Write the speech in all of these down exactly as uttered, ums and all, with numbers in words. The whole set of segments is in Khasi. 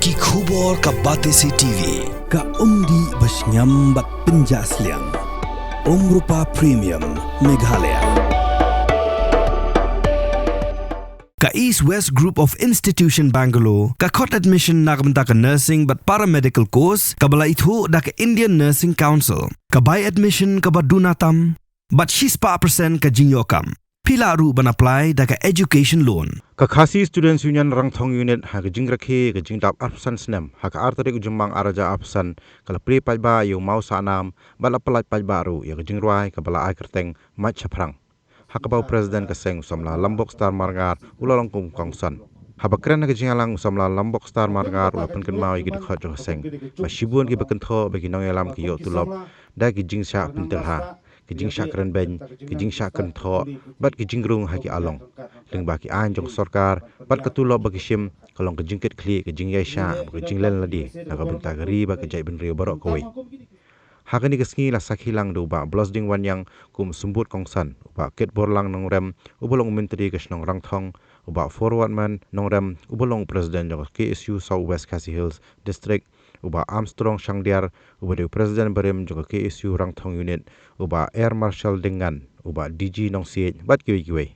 Ki khubor ka Batesi T V, ka umdih ba shngiam bad pynjah sliang. Umrupa Premium, Meghalaya. Ka East West Group of Institution Bangalore, ka khot admission na ka bynta ka nursing bad paramedical course, kaba la ithuh da ka Indian Nursing Council. Ka bai admission kaba duna tam, bad shispah percent ka jingïoh kam. Phi lah ruh ban apply da ka education loan. Ka Khasi Students Union Rangthong Unit ha ka jingrakhe ka jingdap arphew san snem ha ka ar tarik u Jymmang ar hajar arphew san ka la plie paidbah ïa u maw Sahnam bad la pyllait paidbah ruh ïa ka jingrwai kaba la ai kyrteng Mait Shaphrang. Ha kaba u President ka seng u samla Lambok Star Marngar u la long kum u kongsan. Haba kren ha ka jingïalang u samla Lambok Star Marngar u la pynkynmaw ïa ki dkhot jong ka seng ba shibun kiba kynthoh ba ki nongïalam ki ïoh tulop da ki jingshah pynthylha, ki jingshah kren beiñ, ki jingshah kynthoh bad ki jingrung ha ki along. Lyngba ki aiñ jong ka sorkar bad ka tulop ba ki shim ka long ka jingkitkhlieh ka jingïaishah bad ka jinglen lade na ka bynta ka ri bad ka jaitbynriew baroh kawei. Ha kane ka sngi la sakhi lang da u Bah Blessing Wanniang kum u symbud kongsan, u Bah Kitborlang Nongrem uba long u Myntri ka shnong Rangthong, u Bah Forwardman Nongrem uba long u President jong ka K S U South West Khasi Hills District, u Bah Armstrong Shangdiar uba dei u President barim jong ka K S U Rangthong Unit, u Bah Air Marshal Dengan, u Bah D G Nongsiej bad kiwei kiwei.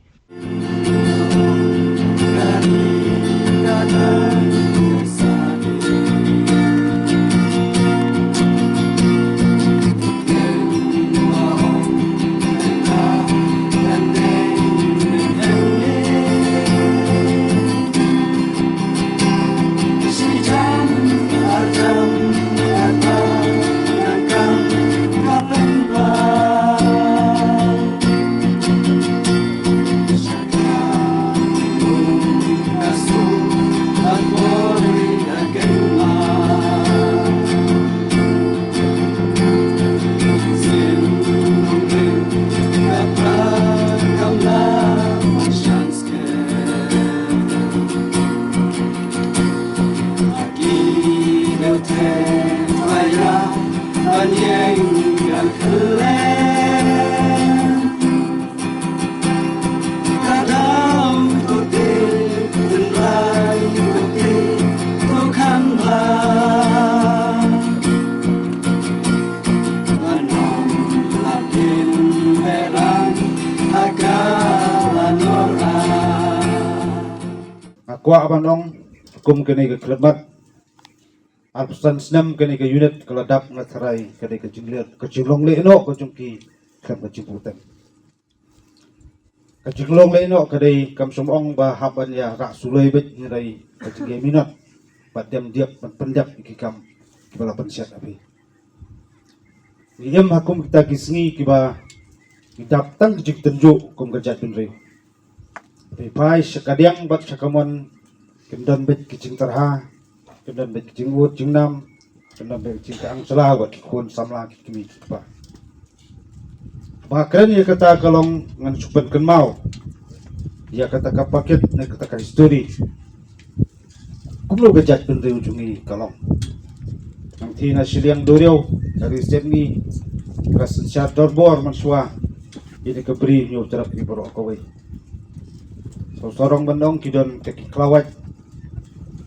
Nga kwah ban ong, kum kane ka khlieh mat arphew san snem kane ka unit ka la dap, nga tharai kane ka jingleh, ka jinglong lehnoh ka jong ki khlem ka jingpyrteng. Ka jinglong lehnoh ka dei kam shym ong ba hap ban ïa rah suloi beit, hynrei ka jingïaminot bad dep dep ban pyndep ïa ki kam kiba la pynshet ha phi. Ngi im ha kum kita ki sngi kiba ngi dap tang ka jingtynjuh kum ka jaitbynriew. Phi phai sha kadiang bad sha kamon, kim don beit ki jingtyrha, kim don beit ki jingud jingnam, kim don beit ki jingkyrshan shlur bad ki khun samla, ki kmie ki kpa. Ba kren ïa kata ka long ngan shu pynkynmaw ïa kata ka packet ne kata ka history. Kumno ka jaitbynriew jong ngi ka long. Nangta na shiliang duriaw ka ri Syiemoni ka synshar dorbar mynshuwa ïa ka Bri Hynñiewtrep ri baroh kawei. Sawdong ban ong ki don ka ki khlawait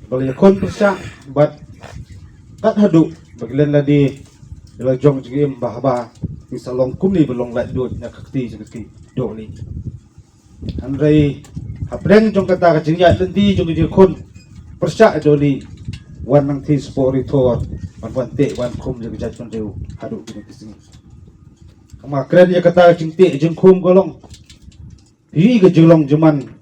ba la ïakhun pyrshah bad kat haduh ba ki len lade ïa la jong jingim ba haba ngi sa long kumne ba long laitluid na ka kti jong ka ki dohlieh. Hynrei hapdeng jong kata ka jingïaid lynti jong ka jingïakhun pyrshah dohlieh, wan nangta shapoh ri Thor ban wan teh wan khum ïa ka jaitbynriew haduh kine ki sngi. Kumba kren ïa kata ka jingteh jingkhum ka long, hi ka jinglong jingman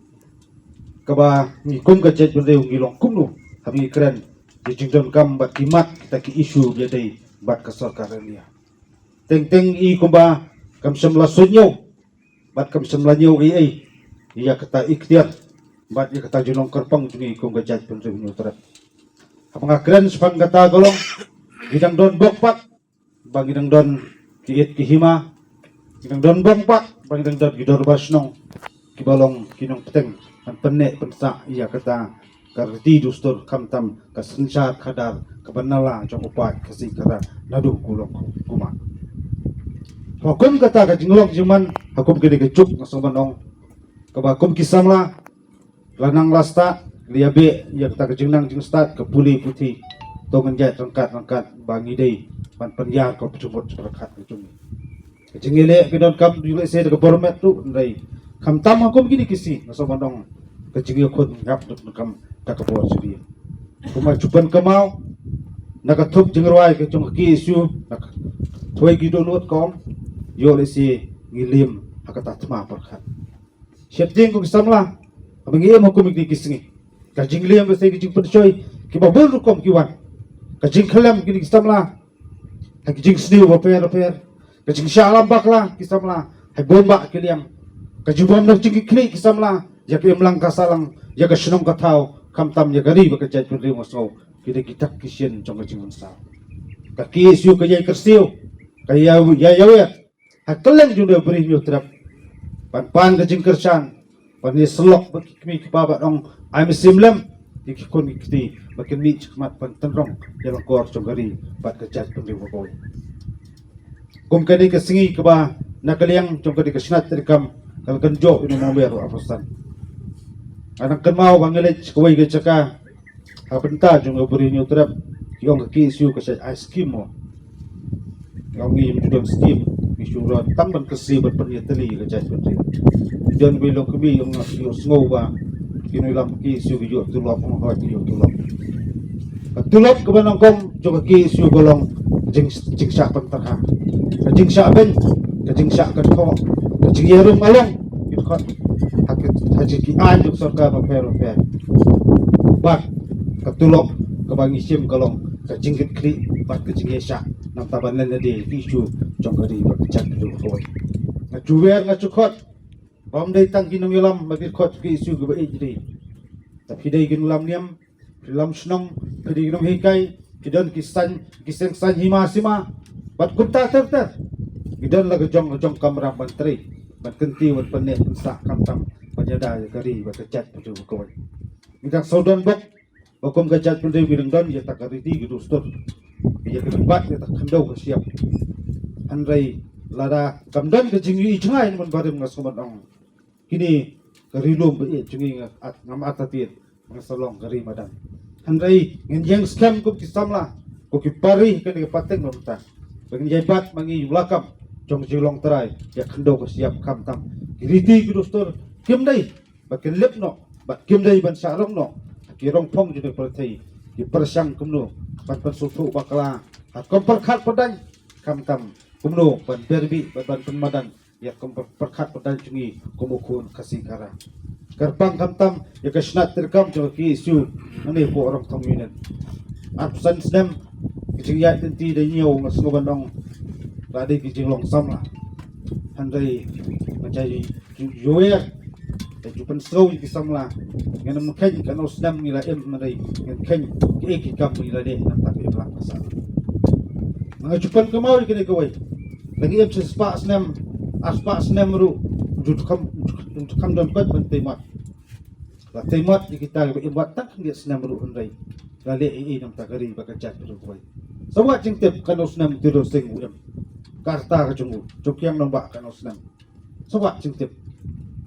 kaba ngi kum ka jaitbynriew ngi long kumno haba ngi kren ïa jingdonkam bad ki mat kita ki issue ba ïadei bad ka sorkar India. Teng teng i kumba kam shym la suidñiew bad kam shym la ñiew ei ei ïa kata ikhtiar bad ïa kata jinglong kyrpang jong ngi kum ka jaitbynriew Hynñiewtrep. Haba nga kren shaphang kata ka long, ngi dang don bok pat ba ngi dang don ki ïit ki hima, ngi dang don bok pat ba ngi dang don ki dorbar shnong kiba long ki nongpynteng ban pynneh pynsah ïa kata ka riti dustur khamtam ka synshar khadar kaba na la jong u paid Khasi Khara naduh u long u kma. Ha kum kata ka jinglong jingman, ha kum kine ki juk nga sngewbha ban ong, kaba kum ki samla la nang la stad Lei ïa beh ïa kata ka jingnang jingstad ka pule puthi. To ngin ïaid ryngkat ryngkat ba ngi dei ban pynïar ka pyrshah ka pyrkhat ka jong ngi. Ka jingïaleh ka donkam ïaleh se da ka bor met ruh, hynrei khamtam ha kum kine ki sngi nga sngewbha ban ong ka jingïakhun ngap donkam da ka bor jong ngi. Kumba ju pynkynmaw na ka thup jingrwai ka jong ka K S U, na ka thwei ki dohnud ka ong, ïoh lehse ngi liem ha kata thma pyrkhat. Sheptieng ko ki samla, haba ngi im ha kum kine ki sngi, ka jinglem lehse ki jingpynshoi kiba bun rukom ki wan. Ka jingkhlem kine ki samla ha ki jingsniew bapher bapher, ka jingshah lam bakla ki samla ha bun bah ki liang, ka jingbym nang jingkitkhlieh ki samla ïa ka imlang ka sahlang, ïa ka shnong ka thaw, khamtam ïa ka ri bad ka jaitbynriew. Nga sngew ki dei ki dak ki shin jong ka jingpynsaw. Ka K S U ka ïai kyrsiew, ka ïai ïai ïawer ha kylleng jong u Bri Hynñiewtrep ban pan ka jingkyrshan, ban ïasyllok bad ki kmie ki kpa bad ong, ai mynsiem lem ïa ki khun ki kti ba kin mih shakhmat ban tynrong ïa la ka kor jong ka ri bad ka jaitbynriew ka kawei. Kum kane ka sngi kaba na ka liang jong kane ka shnat treikam ka la kynjoh ïa u nongmynwer u Arphew San. Nga dang kynmaw ba nga leit sha kawei ka jaka ha bynta jong u Bri Hynñiewtrep, ki ong ka K S U ka shait ai skim mo. Nga ong ngim ju don skim, ngi shu wan tang ban kyrsiew ban pynïatylli ïa ka jaitbynriew. Don wei long kmie ong nga sngew ba ki nongïalam K S U ki ïoh tulop, ong hooid ki ïoh tulop. Ka tulop kaba nyngkong jong ka K S U ka long jing jingshah pyntarha, ka jingshah beiñ, ka jingshah kynthoh, ka jingïarum along ki dkhot ha ki ha ki aiñ jong sorkar bapher bapher. Bad ka tulop kaba ngi shim ka long ka jingkitkhlieh bad ka jingïaishah namar ba lane dei ki issue jong ka ri bad ka jaitbynriew ka kawei. Nga ju wer nga ju khot ba ym dei tang ki nongïalam ba ki dkhot ki issue kiba ïeit ri. Te phi dei ki nongïalam niam, phi lam shnong, phi dei ki nonghikai, phi don ki saiñ, ki seng saiñ hima sima bad kumta ter ter. Ki don la ka jong ka jong kamram ban trei, ban kyntiew, ban pynneh pynsah, khamtam ban ïada ïa ka ri bad ka jaitbynriew ka kawei. Ngi dang shu don bok ba kum ka jaitbynriew ngi dang don ïa kata ka riti ka dustur, ïa ka lymbat, ïa ka khyndew ka shyiap. Hynrei lada kam don ka jingïohi jngai na mon barim, nga sngewbha ban ong kine ka ri lum ba ïeit jong ngi, nga at, ngam artatien, nga sa long ka ri madan. Hynrei ngin ïeng skhem kum ki samla, kum ki para ri kane ka pateng mynta, ba ngin ïai bat ma ngi ïa u lakam jong ka jinglong trai ïa ka khyndew ka shyiap, khamtam ki riti ki dustur kim dei ba kin lip noh bad kim dei ban shah rong noh ha ki rongphong jong ka pyrthei. Ki pyrshang kumno ban pynsngewthuh bakla ha ka pyrkhat pyrdain, khamtam kumno ban berbih bad ban pynmadan ïa ka pyrkhat pyrdain jong ngi kum u khun Khasi Khara. Kyrpang khamtam ïa ka shnat treikam jong ka K S U hangne hapoh Rongthong Unit. Arphew san snem ka jingïaid lynti da ñiew, nga sngewbha ban ong la dei ka jinglong samla. Hynrei nga ju ïawer, nga ju pynsngew ïa ki samla. Ngin ym kheiñ katno snem ngi la im, hynrei ngin kheiñ kiei ki kam ngi la leh namar ka imlang ka sahlang. Nga ju pynkynmaw ïa kane kawei, la ngi im shispah snem, arspah snem ruh, ju kham, ju kham don koit ban tei mat. La tei mat ïa kita kiba im wat tang khyndiat snem ruh, hynrei la leh ei ei namar ka ri bad ka jaitbynriew kawei. Sa wad jingtip katno snem u Tiroensing u im, ka rta ka jong u, jong kiang nongbah katno snem. Sa wad jingtip.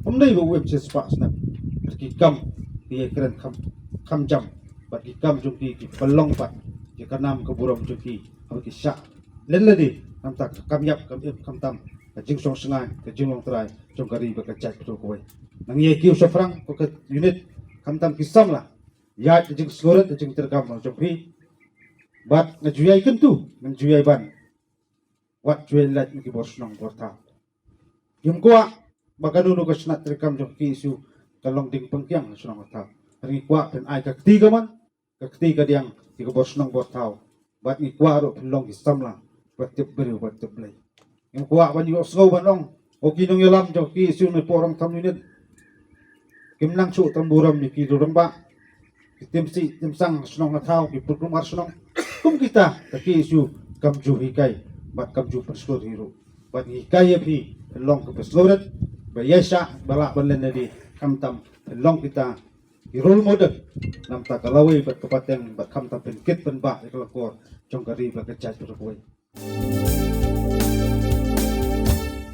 Ym dei ba u im shispah snem. Ki kam ki ïai kren kham, kham jam, bad ki kam jong ki ki pynlong pat ïa ka nam ka burom jong ki haba ki shah len lade namar ka kam ïap kam im, khamtam ka jingshong shngaiñ, ka jinglong trai jong ka ri bad ka jaitbynriew kawei. Nang ïa kiew shaphrang ko ka unit, khamtam ki samla, ïa ka jingsngewrit ka jingtreikam jong phi. Bad nga ju ïai kyntu, nga ju ïai ban, wat ju ïai lait na ki bor shnong bor thaw. Ngim kwah ba kano kano ka shnat treikam jong ka K S U ka long ding pynkiang ha shnong ha thaw. Hynrei ngi kwah phin ai ka kti kamon, ka kti kadiang ïa ki bor shnong bor thaw. Bad ngi kwah ruh phin long ki samla ba tip briew ba tip Blei. Ngim kwah ban ïohsngew ban ong, o ki nongïalam jong ka K S U na Rongthong Unit kim nang shuh tang burom ïa ki rangbah, ki tim sih tim sang shnong ha thaw, ki pyrkhat shnong. Kum kita ka K S U kam ju hikai bad kam ju pynshukor hi ruh. Bad ngi hikai ïa phi, phin long kiba sngewrit, ba ïaishah, ba lah ban len lade, khamtam phin long kita ki role model namar ka lawei bad ka pateng, bad khamtam phin kit pynbah ïa ka langkor jong ka ri bad ka jaitbynriew kawei.